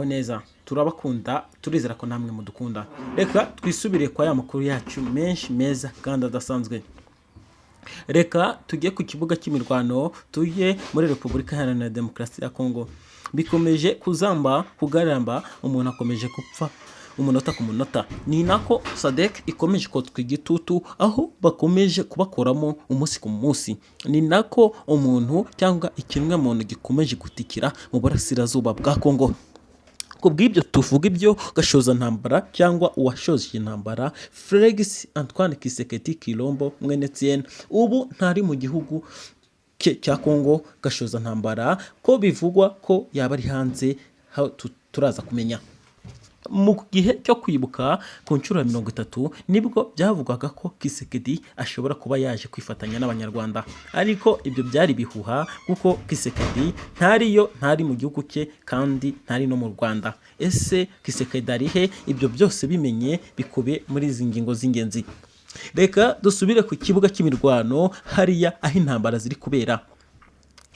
Muraho neza, turabakunda, turizera ko namwe mudukunda. Reka twisubire kwa ya makuru yacu menshi meza kandi adasanzwe. Reka tujye ku kibuga cy'imirwano, tujye muri Repubulika Iharanira Demokarasi ya Kongo. Bikomeje kuzamba, kugaramba, umuntu akomeje gupfa umunota ku munota. Ni nako SADC ikomeje kotswa igitutu, aho bakomeje kubakoramo umunsi ku munsi. Ni nako umuntu cyangwa ikiremwamuntu gikomeje gutikira mu burasirazuba bwa Kongo. Ku bw'ibyo tuvuga ibyo gashoza ntambara cyangwa uwashoje intambara, Felix Antoine Tshisekedi Tshilombo mwene Etienne, ubu ntari mu gihugu cye cya Kongo. Gashoza ntambara ko bivugwa ko yaba ari hanze, turaza kumenya. Mu gihe cyo kwibuka ku nshuro ya 30 nibwo byavugwaga ko Tshisekedi ashobora kuba yaje kwifatanya n'Abanyarwanda, ariko ibyo byari ibihuha kuko Tshisekedi ntariyo, ntari mu gihugu cye kandi ntari no mu Rwanda. Ese Tshisekedi ari he? Ibyo byose bimenye bikubiye muri izi ngingo z'ingenzi. Reka dusubire ku kibuga cy'imirwano, hariya aho intambara ziri kubera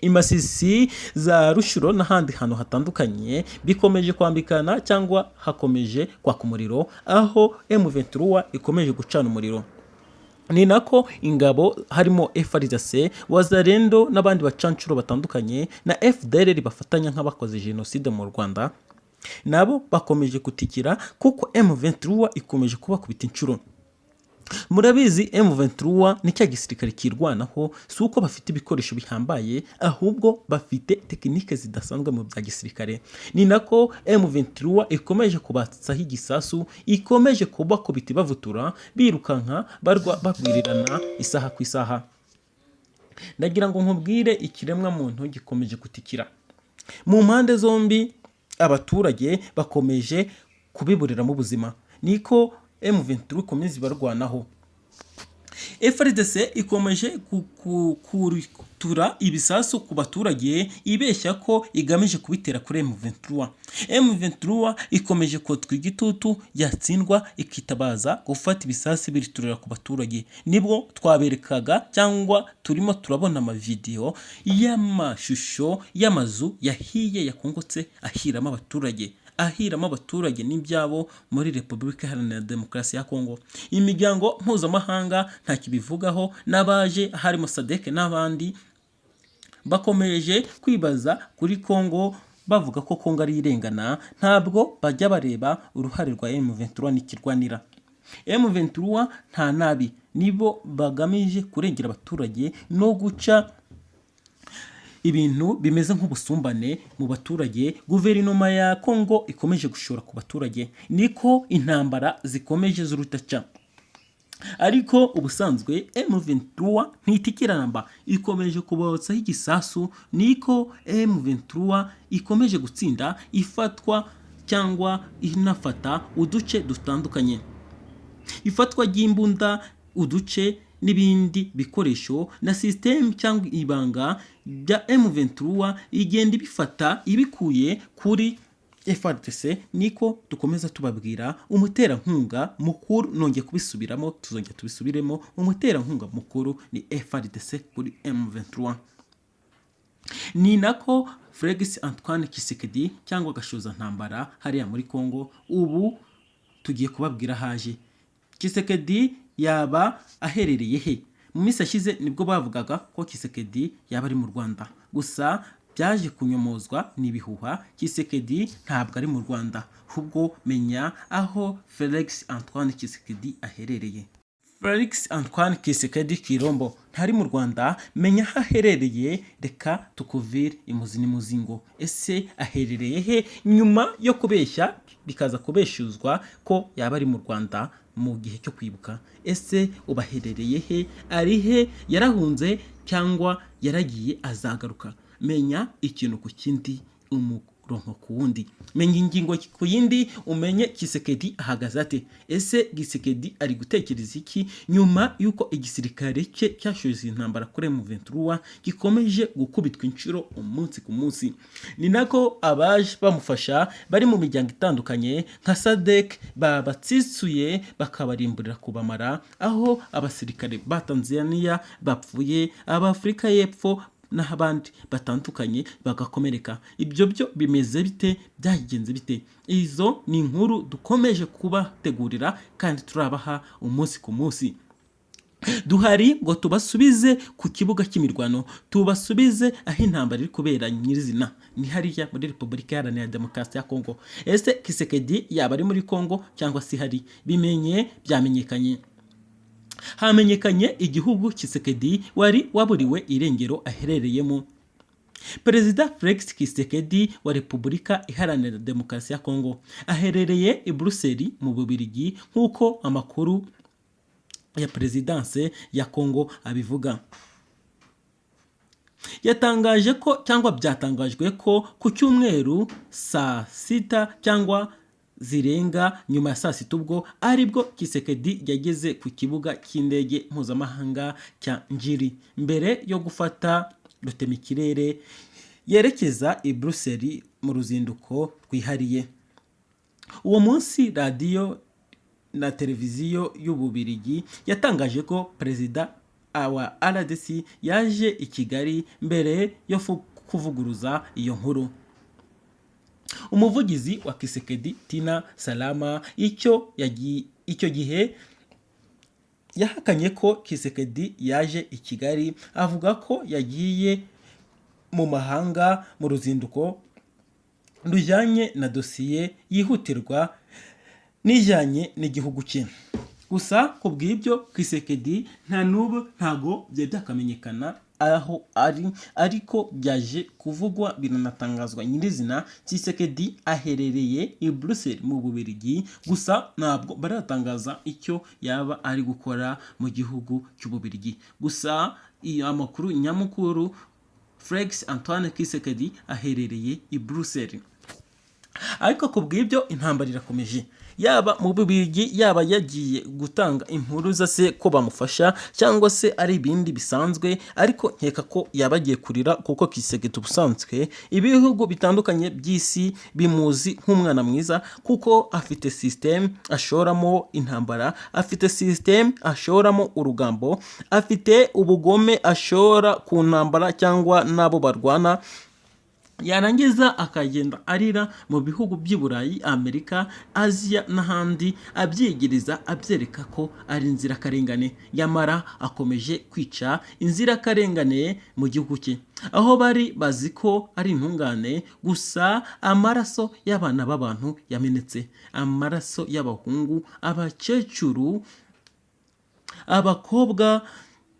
i Masisi, za Rutshuru n'ahandi hantu hatandukanye. Bikomeje kwambikana cyangwa hakomeje kwaka umuriro, aho M23 ikomeje gucana umuriro. Ni nako ingabo harimo FARDC, Wazalendo n'abandi bacancuro batandukanye na FDLR bafatanya nk'abakoze jenoside mu Rwanda, nabo bakomeje gutikira kuko M23 ikomeje kubakubita inshuro. Murabizi, M23 ni cya gisirikare kirwanaho. Si uko bafite ibikoresho bihambaye, ahubwo bafite tekinike zidasanzwe mu bya gisirikare. Ni nako M23 ikomeje kubatsaho igisasu, ikomeje kubakubita ibavutura, birukanka barwa bagwirirana isaha ku isaha. Ndagira ngo nkubwire, ikiremwa muntu gikomeje gutikira mu mpande zombi, abaturage bakomeje kubiburiramo ubuzima. Niko M23 ikomeza ibarwanaho. FARDC ikomeje kurutura ibisasu ku baturage, ibeshya ko igamije kubitera kuri M23. M23 ikomeje kotwa igitutu, yatsindwa ikitabaza gufata ibisasu biriturira ku baturage. Nibwo twaberekaga cyangwa turimo turabona amavidewo y'amashusho y'amazu yahiye, yakongotse, ahiramo abaturage, ahiramo abaturage n'ibyabo muri Repubulika Iharanira Demokarasi ya Kongo. Imiryango mpuzamahanga nta kibivugaho, n'abaje harimo SADC n'abandi bakomeje kwibaza kuri Kongo, bavuga ko Kongo ari irengana. Ntabwo bajya bareba uruhare rwa M23 n'ikirwanira. M23 nta nabi, nibo bagamije kurengera abaturage no guca ibintu bimeze nk'ubusumbane mu baturage guverinoma ya Kongo ikomeje gushora ku baturage. Niko intambara zikomeje z'urudaca, ariko ubusanzwe M23 ntitikiramba, ikomeje kubotsaho igisasu. Niko M23 ikomeje gutsinda, ifatwa cyangwa inafata uduce dutandukanye. Ifatwa ry'imbunda, uduce n'ibindi bikoresho na sisitemu cyangwa ibanga bya M23 igenda ibifata ibikuye kuri FARDC. Niko dukomeza tubabwira, umuterankunga mukuru, nongeye kubisubiramo, tuzongera tubisubiremo, umuterankunga mukuru ni FARDC kuri M23. Ni nako Felix Antoine Tshisekedi cyangwa gashoza ntambara hariya muri Congo, ubu tugiye kubabwira haje Tshisekedi yaba aherereye he. Mu minsi yashize nibwo bavugaga ko Tshisekedi yaba ari mu Rwanda, gusa byaje kunyomozwa n'ibihuha. Tshisekedi ntabwo ari mu Rwanda. Ahubwo menya aho Felix Antoine Tshisekedi aherereye. Felix Antoine Tshisekedi Tshilombo ntari mu Rwanda, menya aho aherereye. Reka tukuvire imuzi n'imuzingo. Ese aherereye he, nyuma yo kubeshya bikaza kubeshuzwa ko yaba ari mu Rwanda mu gihe cyo kwibuka? Ese ubaherereye he? Ari he? Yarahunze cyangwa yaragiye, azagaruka? Menya ikintu ku kindi, umurongo ku wundi, menya ingingo ku yindi, umenye Tshisekedi ahagaze ate. Ese Tshisekedi ari gutekereza iki nyuma y'uko igisirikare cye cyashoje intambara kuri M23 gikomeje gukubitwa inshuro umunsi ku munsi? Ni nako abaje bamufasha bari mu miryango itandukanye nka SADC babatsitsuye, bakabarimburira kubamara, aho abasirikare ba Tanzania bapfuye, ab'Afurika y'Epfo. n'abandi batandukanye bagakomereka. Ibyo byo bimeze bite? Byagenze bite? Izo ni inkuru dukomeje kubategurira kandi turabaha umunsi ku munsi. Duhari ngo tubasubize ku kibuga cy'imirwano, tubasubize aho intambara iri kubera nyirizina, ni hariya muri Repubulika Iharanira Demokarasi ya Kongo. Ese Tshisekedi yaba ari muri Kongo cyangwa se hari bimenye? Byamenyekanye, hamenyekanye igihugu Tshisekedi wari waburiwe irengero aherereyemo. Perezida Felix Tshisekedi wa Repubulika Iharanira Demokarasi ya Kongo aherereye i Buruseli mu Bubiligi, nk'uko amakuru ya perezidanse ya Kongo abivuga. Yatangaje ko, cyangwa byatangajwe ko ku cyumweru saa 6 cyangwa zirenga nyuma ya saa 6, ubwo aribwo Tshisekedi yageze ku kibuga cy'indege mpuzamahanga cya Njiri mbere yo gufata rutemikirere yerekeza i Buruseli mu ruzinduko rwihariye. Uwo munsi radiyo na televiziyo y'Ububirigi yatangaje ko perezida wa RDC yaje i Kigali mbere yo kuvuguruza iyo nkuru. Umuvugizi wa Tshisekedi, Tina Salama, icyo gihe yahakanye ko Tshisekedi yaje i Kigali, avuga ko yagiye mu mahanga mu ruzinduko rujyanye na dosiye yihutirwa n'ijyanye n'igihugu cye. Gusa ku bw'ibyo, Tshisekedi nta n'ubu ntago byari byakamenyekana aho ari, ariko byaje kuvugwa biranatangazwa nyirizina, Tshisekedi aherereye i Brussels mu Bubiligi. Gusa ntabwo baratangaza icyo yaba ari gukora mu gihugu cy'Ububiligi. Gusa iyo amakuru nyamukuru, Felix Antoine Tshisekedi aherereye i Brussels. Ariko ku bw'ibyo intambara irakomeje. Yaba mu Bubiligi, yaba yagiye gutanga impuruza se ko bamufasha, cyangwa se ari ibindi bisanzwe, ariko nkeka ko yaba agiye kurira, kuko Tshisekedi ubusanzwe ibihugu bitandukanye by'isi bimuzi nk'umwana mwiza, kuko afite system ashoramo intambara, afite system ashoramo urugambo, afite ubugome ashora ku ntambara cyangwa n'abo barwana, yarangiza akagenda arira mu bihugu by'i Burayi, Amerika, Aziya n'ahandi, abyigiriza, abyereka ko ari inzirakarengane, nyamara akomeje kwica inzirakarengane mu gihugu cye, aho bari bazi ko ari intungane. Gusa amaraso y'abana b'abantu yamenetse, amaraso y'abahungu, abakecuru, abakobwa,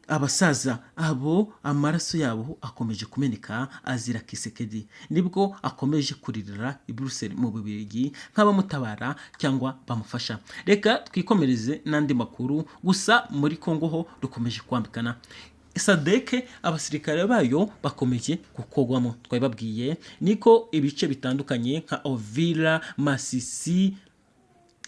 abasaza, abo amaraso yabo akomeje kumeneka azira Tshisekedi. Nibwo akomeje kuririra i Buruseli mu Bubiligi nk'abamutabara cyangwa bamufasha. Reka twikomereze n'andi makuru. Gusa muri Kongo ho rukomeje kwambikana. SADC abasirikare bayo bakomeje gukogwamo, twabibabwiye, niko ibice bitandukanye nka Uvira, Masisi,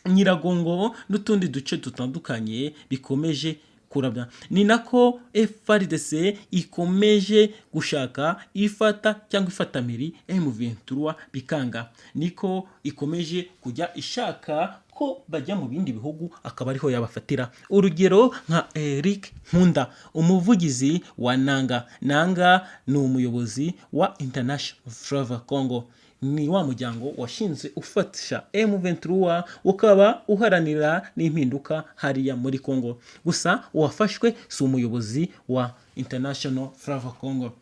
Nyiragongo n'utundi duce dutandukanye bikomeje kurabya. Ni nako FARDC ikomeje gushaka ifata cyangwa ifatamiri M23 bikanga, niko ikomeje kujya ishaka ko bajya mu bindi bihugu akaba ariho yabafatira. Urugero nka Eric Nkunda, umuvugizi wa Nanga. Nanga ni umuyobozi wa International Fleuve Congo, ni wa muryango washinze ufasha M23, ukaba uharanira n'impinduka hariya muri Congo. Gusa uwafashwe si umuyobozi wa International Fleuve Congo,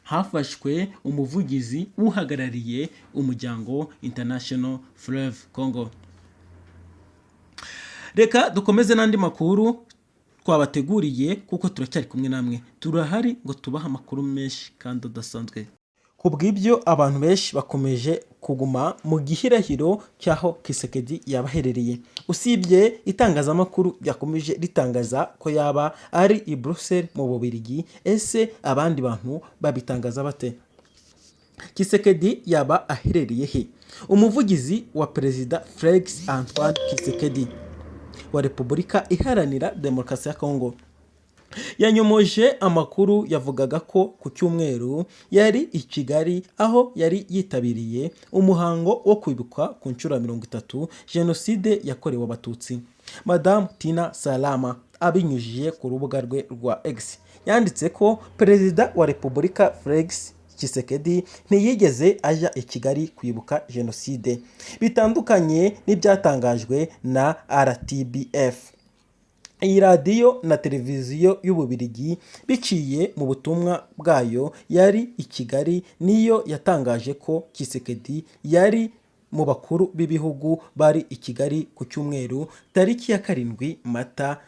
hafashwe umuvugizi uhagarariye umuryango International Fleuve Congo. Reka dukomeze n'andi makuru twabateguriye, kuko turacyari kumwe namwe, turahari ngo tubahe amakuru menshi kandi adasanzwe. Ku bw'ibyo abantu benshi bakomeje kuguma mu gihirahiro cy'aho Tshisekedi yaba aherereye, usibye itangazamakuru ryakomeje ritangaza ko yaba ari i Brussels mu Bubiligi. Ese abandi bantu babitangaza bate? Tshisekedi yaba aherereye he? Umuvugizi wa Perezida Felix Antoine Tshisekedi wa Repubulika Iharanira Demokarasi ya Kongo yanyomoje amakuru yavugaga ko ku cyumweru yari i Kigali, aho yari yitabiriye umuhango wo kwibuka ku nshuro ya 30 Jenoside yakorewe Abatutsi. Madamu Tina Salama Abinyujije ku rubuga rwe rwa X, yanditse ko Perezida wa Repubulika Felix Tshisekedi ntiyigeze ajya i Kigali kwibuka jenoside, bitandukanye n'ibyatangajwe na RTBF. Iyi radiyo na televiziyo y'Ububirigi, biciye mu butumwa bwayo yari i Kigali, niyo yatangaje ko Tshisekedi yari mu bakuru b'ibihugu bari i Kigali ku cyumweru tariki ya 7 Mata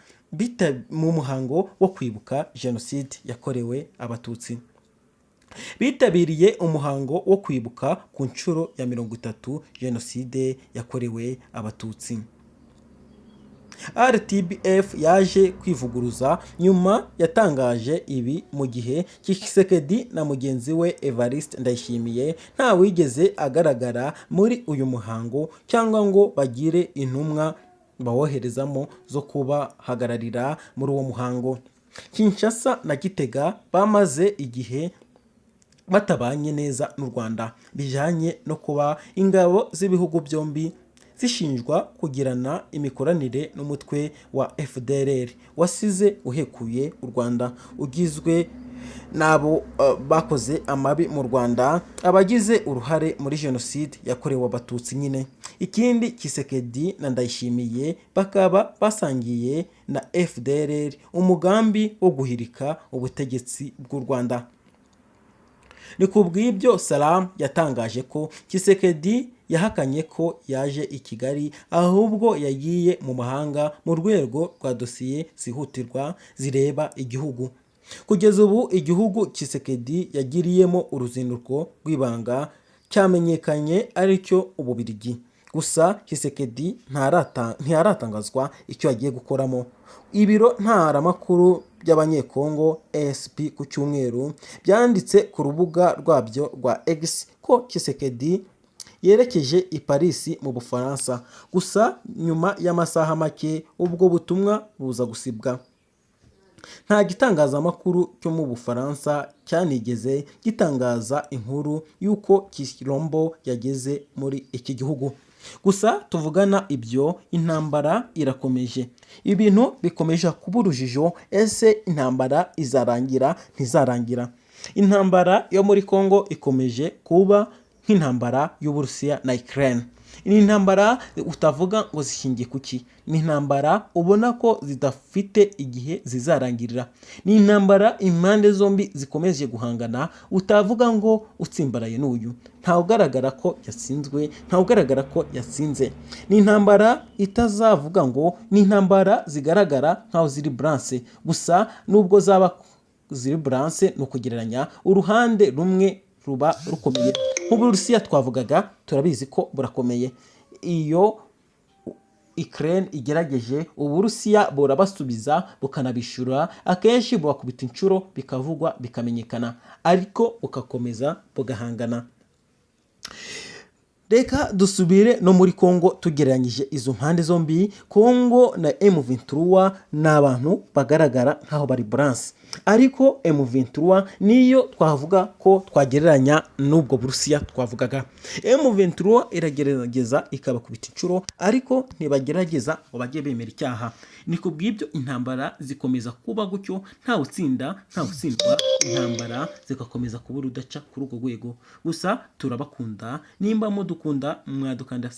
mu muhango wo kwibuka jenoside yakorewe Abatutsi. Bitabiriye umuhango wo kwibuka ku nshuro ya 30 jenoside yakorewe Abatutsi. RTBF yaje kwivuguruza nyuma, yatangaje ibi mu gihe Tshisekedi na mugenzi we Evariste Ndayishimiye ntawigeze agaragara muri uyu muhango cyangwa ngo bagire intumwa bawoherezamo zo kubahagararira muri uwo muhango. Kinshasa na Gitega bamaze igihe batabanye neza n'u Rwanda, bijyanye no kuba ingabo z'ibihugu byombi zishinjwa kugirana imikoranire n'umutwe wa FDLR wasize uhekuye u Rwanda, ugizwe n'abo bakoze amabi mu Rwanda, abagize uruhare muri jenoside yakorewe Abatutsi nyine. Ikindi, Tshisekedi na Ndayishimiye bakaba basangiye na FDLR umugambi wo guhirika ubutegetsi bw'u Rwanda. Ni ku bw'ibyo Salam yatangaje ko Tshisekedi yahakanye ko yaje i Kigali, ahubwo yagiye mu mahanga mu rwego rwa dosiye zihutirwa zireba igihugu. Kugeza ubu igihugu Tshisekedi yagiriyemo uruzinduko rw'ibanga cyamenyekanye aricyo Ububirigi. Gusa Tshisekedi ntiharatangazwa icyo yagiye gukoramo. Ibiro ntaramakuru by'Abanyekongo AFP ku cyumweru byanditse ku rubuga rwabyo rwa X ko Tshisekedi yerekeje i Paris mu Bufaransa. Gusa nyuma y'amasaha make ubwo butumwa buza gusibwa. Nta gitangazamakuru cyo mu Bufaransa cyanigeze gitangaza inkuru y'uko Tshilombo yageze muri iki gihugu. Gusa tuvugana ibyo, intambara irakomeje, ibintu bikomeje kuba urujijo. Ese intambara izarangira, ntizarangira? Intambara yo muri Congo ikomeje kuba nk'intambara y'Uburusiya na Ukraine. Ni intambara utavuga ngo zishingiye kuki, ni intambara ubona ko zidafite igihe zizarangirira, ni intambara impande zombi zikomeje guhangana, utavuga ngo utsimbaraye n'uyu. Ntawe ugaragara ko yatsinzwe, ntawe ugaragara ko yatsinze. Ni intambara itazavuga ngo ni intambara zigaragara nk'aho ziri balance. Gusa nubwo zaba ziri balance, ni ukugereranya, uruhande rumwe ruba rukomeye. Nk'Uburusiya twavugaga, turabizi ko burakomeye. Iyo Ukraine igerageje, Uburusiya burabasubiza bukanabishura, akenshi bubakubita inshuro bikavugwa bikamenyekana, ariko bugakomeza bugahangana. Reka dusubire no muri Congo. Tugereranyije izo mpande zombi, Congo na M23 ni abantu bagaragara nk'aho bari balance, ariko M23 niyo twavuga ko twagereranya n'ubwo Burusiya twavugaga. M23 iragerageza ikabakubita inshuro, ariko ntibagerageza ngo bajye bemera icyaha. Ni ku bw'ibyo intambara zikomeza kuba gutyo, ntawe utsinda, ntawe utsindwa, intambara zigakomeza kuba urudaca kuri urwo rwego. Gusa turabakunda, nimba mudukunda mwadukanda.